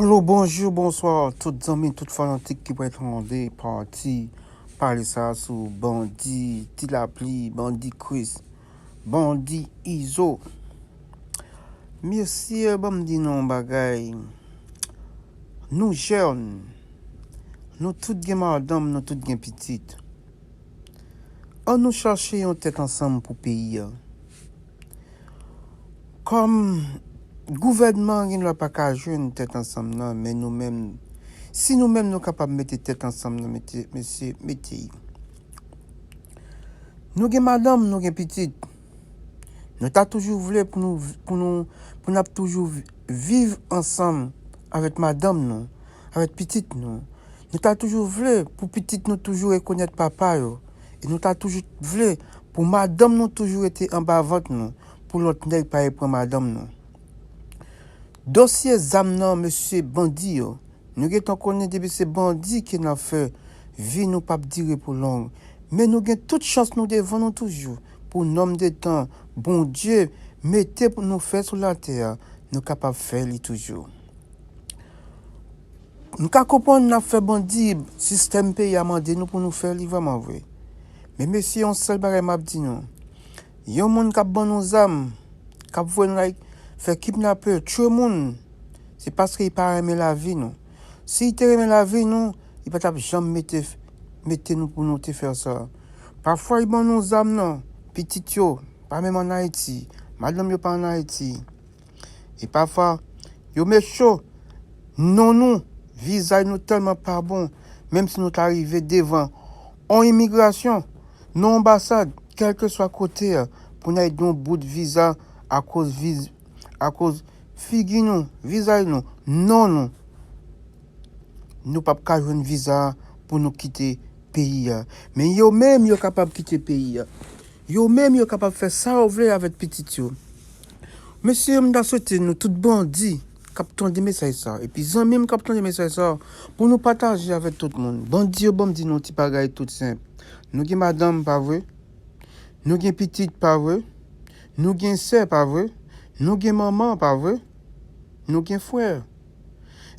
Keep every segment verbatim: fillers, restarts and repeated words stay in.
Alo, bonjou, bonswa, tout zanmi, tout fanatik ki pral tande pati pale sa sou bandi Ti Lapli, bandi Chris, bandi Izo. Mesye, ban m di nou yon bagay. Nou jèn, nou tout gen madanm, nou tout gen pitit. Ann nou chache yon tèt ansanm pou peyi a. Kòm gouvènman an gen dwa pa ka jwenn tèt ansanm nan, men nou menm, si nou menm nou kapab mete tèt ansanm nan, mete, mesye, mete y. Nou gen madanm, nou gen pitit. Nou ta toujou vle pou nou, pou nou, pou n ap toujou vi-, viv ansanm avèk madanm nou, avèk pitit nou. Nou ta toujou vle pou pitit nou toujou rekonèt papa yo. E nou ta toujou vle pou madanm nou toujou rete anba vant nou, pou lòt nèg pa reprann madanm nou. Dosye zam nan, mesye, bandi yo, nou gentan konnen depi se bandi ke n ap fè, vi nou p ap dire pou long. Men nou gen tout chans nou devan nou toujou, pou nonm de tan Bondye mete pou nou fè sou latè a, nou kapab fè li toujou. M ka konprann n ap fè bandi, sistèm peyi a mande nou pou nou fè li vrèman vre. Men mesye, yon sèl bagay m ap di nou. Yon moun k ap ban nou zam, k ap voye nou al fè kidnape, tchwe moun, se paske li pa renmen lavi nou. Si li te renmen lavi nou, li pa t ap janm mete, mete nou pou nou te fè sa. Pafwa li ban nou zam nan, pitit yo pa menm ann Ayiti, madanm yo pa ann Ayiti. E pafwa, yo met cho, non nou, vizaj nou tèlman pa bon, menm si nou ta rive devan on imigrasyon, nan anbasad, kèlkeswa kote a, pou n al di yon bout viza akoz viz-, akoz figi nou, vizaj nou, non nou. Nou p ap ka jwenn viza pou nou kite peyi a. Men yo menm, yo kapab kite peyi a. Yo menm, yo kapab fè sa yo vle avèk pitit yo. Mesye, m ta swete nou tout bandi k ap tande mesaj sa, epi zanmi m k ap tande mesaj sa, pou nou pataje avèk tout moun. Bandi yo, ban m di nou ti bagay tout senp. Nou gen madanm, pa vre? Nou gen pitit, pa vre? Nou gen sè, pa vre? Nou gen manman, pa vre? Nou gen frè.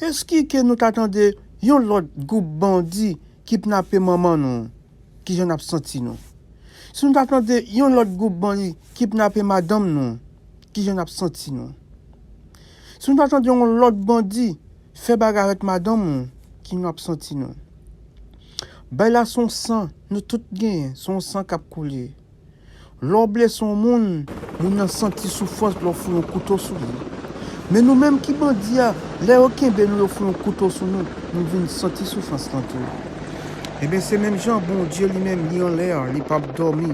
Èske ke nou ta tande yon lòt gwoup bandi kidnape manman nou, kijan n ap santi nou? Si nou ta tande yon lòt gwoup bandi kidnape madanm nou, kijan n ap santi nou? Si nou ta tande yon lòt bandi fè bagay avèk madanm ou, kijan n ap santi nou? Bagay la se yon san, nou tout genyen, se yon san k ap koule. Lè w blese yon moun, moun nan santi soufrans lè w fout yon kouto sou li. Men nou menm ki bandi a, lè yo kenbe nou, yo fout yon kouto sou nou, nou vin santi soufrans lan tou. Ebyen, se menm jan Bondye li menm, li anlè a, li p ap dòmi.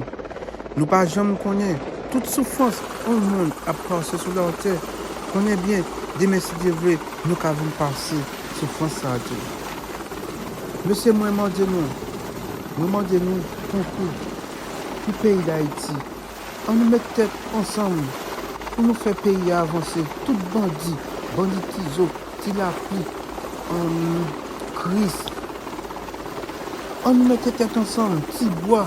Nou pa janm konnen tout soufrans yon moun ap pase sou latè. Konnen byen, demen, si Dye vle, nou ka vin pase soufrans sa a tou. Mesye, mwen mande nou, mwen mande nou konkou pou peyi Dayiti. Ann nou met tèt ansanm pou nou fè peyi a avanse. Tout bandi, bandi Tizo, Ti Lapli, ann, Kris. Ann nou mete tèt ansanm, Ti Bwa,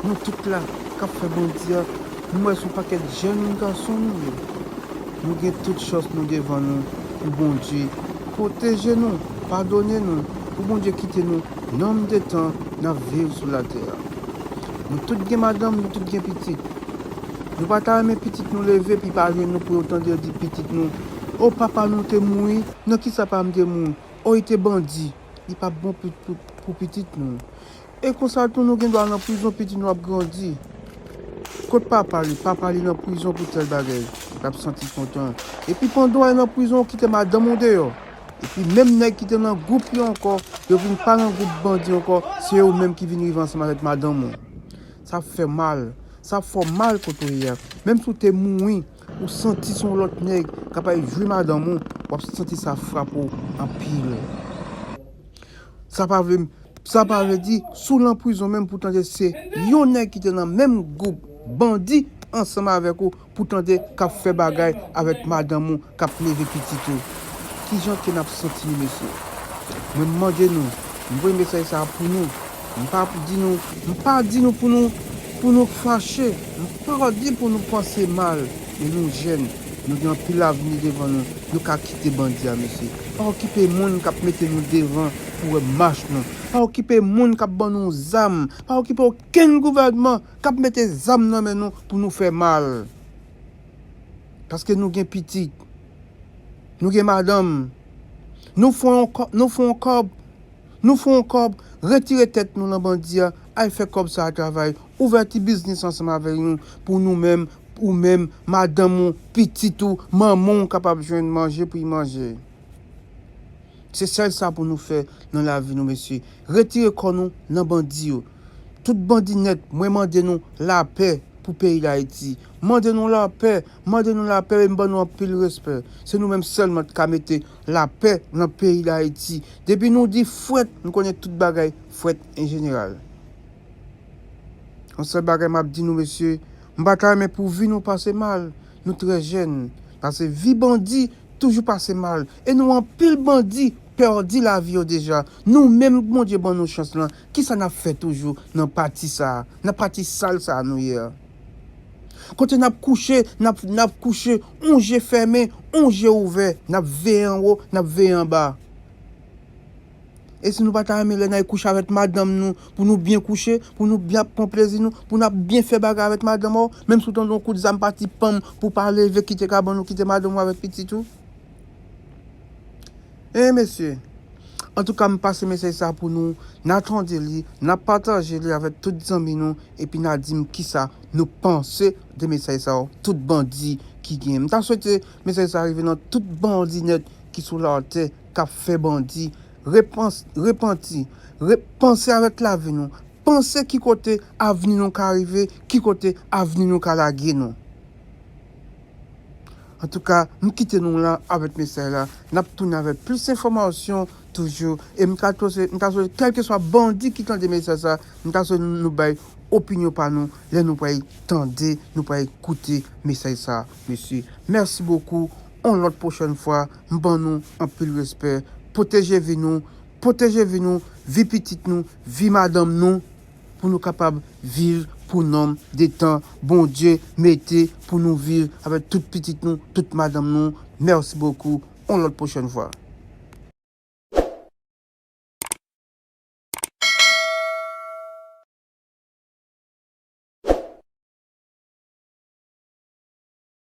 nou tout la k ap fè bandi a. M wè se yon pakèt jèn gason nou ye. Nou gen tout chans nou devan nou pou Bondye pwoteje nou, padone nou, pou Bondye kite nou nanm de tan n ap viv sou latè a. Nou tout gen madanm, nou tout gen pitit. Nou pa ta renmen pitit nou leve, epi pa jwenn nou pou yo tande yo di pitit nou, "O, papa nou te mouri, nan kisa papa m te mouri? O, li te bandi." Li p ap bon pou, pou, pou pitit nou. E konsa tou, nou gen dwa nan prizon, pitit nou ap grandi. Kot papa li? Papa li nan prizon pou tèl bagay. Li p ap santi kontan. Epi pandan w nan prizon, ou kite madanm ou deyò. Epi menm nèg ki te nan gwoup yo ankò, yo vin pa nan gwoup bandi ankò, se yo menm ki vin rive ansanm avèk madanm ou. Sa ap fè mal. Sa ap fè w mal kote w ye a. Menm si w te mouri, ou santi se yon lòt nèg k ap al jwi madanm ou, w ap santi sa frape w anpil. Sa pa vle, sa pa vle di, si w nan prizon menm pou tande se yon nèg ki te nan menm gwoup bandi ansanm avèk ou, pou tande k ap fè bagay avèk madanm ou, k ap leve pitit ou. Kijan ke n ap santi nou, mesye? Mwen, m mande nou, m voye mesaj sa a pou nou. M pa di nou, m pa di nou pou nou, pou nou fache. M pa di pou nou panse mal. Men nou jèn, nou gen anpil avni devan nou. Nou ka kite bandi a, mesye. Pa okipe moun k ap mete nou devan pou wè mach nou. Pa okipe moun k ap ban nou zam. Pa okipe okenn gouvènman k ap mete zam nan men nou pou nou fè mal. Paske nou gen pitit. Nou gen madanm. Nou fè yon kò-, nou fè yon kòb. Nou fè yon kòb. Retire tèt nou nan bandi a. Al fè kòb sa a travay. Ouvè ti biznis ansanm avèk nou. Pou nou menm, ou menm, madanm ou, pitit ou, manman w kapab jwenn manje pou y manje. Se sèl sa pou nou fè nan lavi nou, mesye. Retire kò nou nan bandi yo. Tout bandi nèt, mwen mande nou lapè pou peyi Dayiti. Mande nou lapè, mande nou lapè, e m ban nou anpil respè. Se nou menm sèlman ki ka mete lapè nan peyi Dayiti. Depi nou di frèt, nou konnen tout bagay frèt an jeneral. Yon sèl bagay m ap di nou, mesye, m pa ta renmen pou vi nou pase mal. Nou trè jèn. Paske vi bandi toujou pase mal. E nou anpil bandi pèdi lavi yo deja. Nou menm, Bondye ban nou chans lan, kisa n ap fè toujou nan pati sa a, nan pati sal sa a nou ye a? Kote n ap kouche, n ap, n ap kouche, yon je fèmen, yon je ouvè, n ap veye anwo, n ap veye anba. E si nou pa ta renmen lè n al kouche avèk madanm nou, pou nou byen kouche, pou nou byen ap pran plezi nou, pou n ap byen fè bagay avèk madanm ou, menm si w tande yon kout zam pati panm pou w pa leve kite kabann ou, kite madanm ou avèk pitit ou? E mesye, antouka, m pase mesaj sa pou nou, n a tande li, n a pataje li avèk tout zanmi nou, epi n a di m kisa nou panse de mesaj sa yo, tout bandi ki genyen. M ta swete mesaj sa rive nan tout bandi nèt ki sou latè k ap fè bandi. Repans-, repanti, re-, panse avèk lavi nou. Panse ki kote avni nou ka rive, ki kote avni nou ka lage nou. Antouka, m kite nou la avèk mesaj la. N ap tounen avèk plis enfòmasyon toujou. E m ta swete, m ta swete, kèlkeswa bandi ki tande mesaj sa, m ta swete nou bay opinyon pa nou lè nou pral tande, nou pral koute mesaj sa, mesye. Mèsi bokou. On lòt pwochèn fwa, m ban nou anpil respè. Pwoteje vi nou, pwoteje vi nou, vi pitit nou, vi madanm nou, pou nou kapab viv pou nonm de tan Bondye mete pou nou viv avèk tout pitit nou, tout madanm nou. Mèsi bokou. On lòt pwochèn fwa.